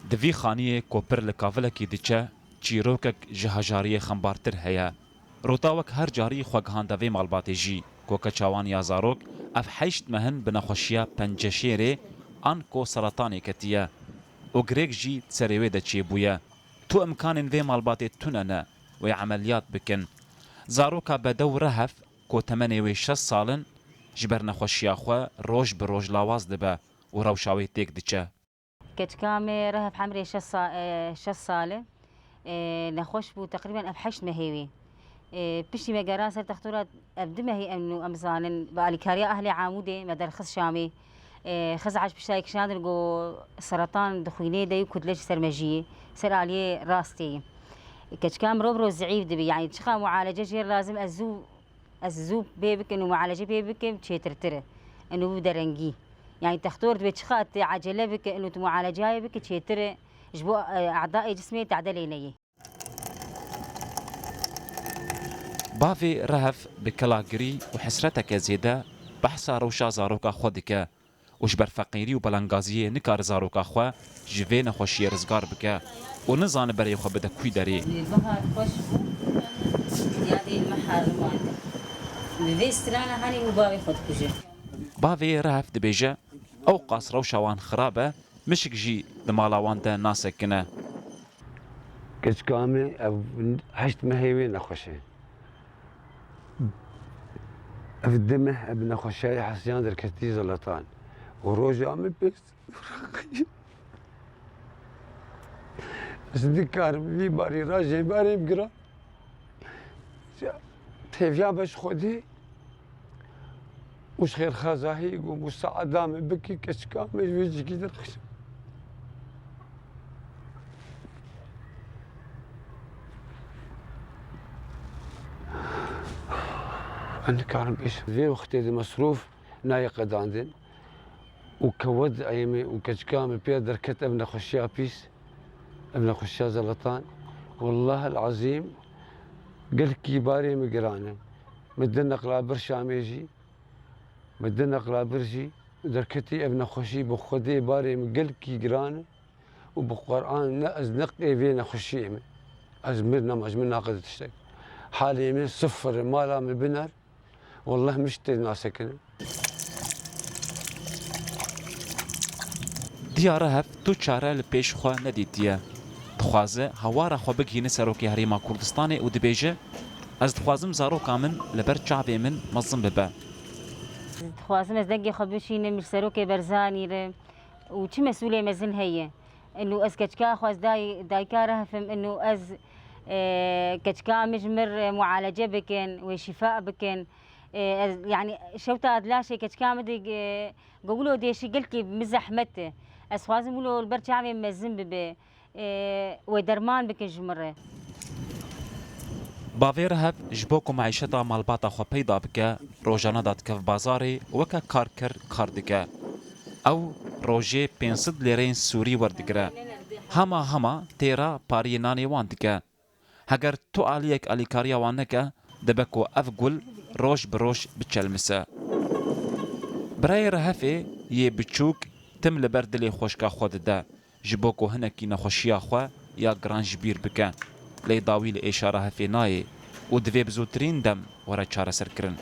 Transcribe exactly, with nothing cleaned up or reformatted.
Di vî xaniyê ku pir li kavilekî diçe, çîrokek ji hejariyê xembartir heye. Rota wek her carî xwe gihande vê malbatê jî, ku keça wan ya zarok, ev heşt meh in bi nexweşiya penceşêrê an ku seretanê ketiye û girêk jî di serê wê de çêbûye. Tu imkanên vê malbatê tune ne wê emeliyat bikin. Zaroka bedew Rehef, ku temenê wê şeş sal in, ji ber nexweşiya xwe roj bi roj lawaz dibe û rewşa wê têk diçe. Keçika me Rehef hemrê şeş sa-, e, şeş sal e. E, nexweş bû, teqrîben ev heşt mehê wî. E, piştî me gera ser textora, ev du mehê em nû em zanin, bi alîkariya ehlê Amûdê me derxist Şamê. E, Xiz'eç piştayê kişandin, got, seretan di xwînê de yî, kutle ji ser mejiyê, ser aliyê rastê yî. Keçika mirov mirov zeîf dibî, yanî çiqa mualece jê re lazim, ez zû Ez zû pê bikim û mualece pê bikim, çêtirtir e. Ino bû derengî. Yani textor dibê çiqas tu ecele bike, ino tu mualecayê bike, çêtir e. Ji bo, e, e'dayê cismê tade lê neyê. Bavê Rehef bi kelagirî û hesreteke zêde behsa rewşa zaroka xwe dike. û ji ber feqîrî û belengaziyê nikare zaroka xwe ji vê nexweşiyê rizgar bike û nizane berê xwe bide kû derê. Bihar xweş bû, yadê li me herimand. Bi vê strana hanê û bavê xwe dikuje. Bavê Rehef dibêje, ew qas rewşa wan xirab e, mişik jî di mala wan de nasekine. Keçika me ev heşt mehê wê nexweş e. Ev du meh ev nexweşiya hesiyan derketî zelatan. Û roja min pês. Ez nikarim vî barî ra jê barê bigiram. Têviya be ji Xwedê. Û ji xêrxwazahî ku musaada me bikî, keçika me ji vê cihî derxist. Ez nikarim bêjim. Vê wextê de mesrûf nayê qedandin û kewet eyê me û keçika me pê derket ev nexweşiya pîs, ev nexweşiya zelatan. Wellahil ezîm, gelkî barê me giran e. Me du neqla bir Şamê jî, me du neqla bir jî derketî ev nexweşî bi Xwedê barê min gelkî giran e û bi Quran ne ez neqê vê nexweşiyê me. Ez mir nema, ji min naqede tiştek. Halê min sifir e, mala min biner. Wallah min ji tê nasekinim. Diyar e hev tu çare li pêş xwe nedîtiye. Dixwaze hewara xwe bigihîne Serokê Herêma Kurdistanê û dibêje, ez dixwazim zaroka min li ber çavê min mezin bibe. Dixwazim ez dengê xwe bişînim ji Serokê Barzanî re û çi mesûlê mezin heye. Ino ez keçika xwe ez day-, dayika re hefim, ino ez, e, keçika min ji mir, e, mualece bikin, wê şîfa bikin. E, ez, yani, şewta ez laşê keçika min de, e, go wilo dêşî gelkî min zehmet e. Ez xwazim wilo li ber çavê mezin bibe. E, wê derman bikin ji min re. Bavê Reheb ji bo ku meîşeta malbata xwe peyda bike, rojane dadikeve bazarê, weke karker kar dike. Ew rojê pênc sed lêreyên sûrî werdigire. Hema hema têra pariyê nanê wan dike. Heger tu aliyek alîkariya wan neke, dibe ku ev gul roj bi roj biçelmise. Birayê Rehefê yê biçûk tim li ber dilê xweşka xwe dide, ji bo ku hinekî nexweşiya xwe ya giran ji bîr bike. Lê dawî li êşa Rehefê nayê û divê bi zûtirîn dem were çareserkirin.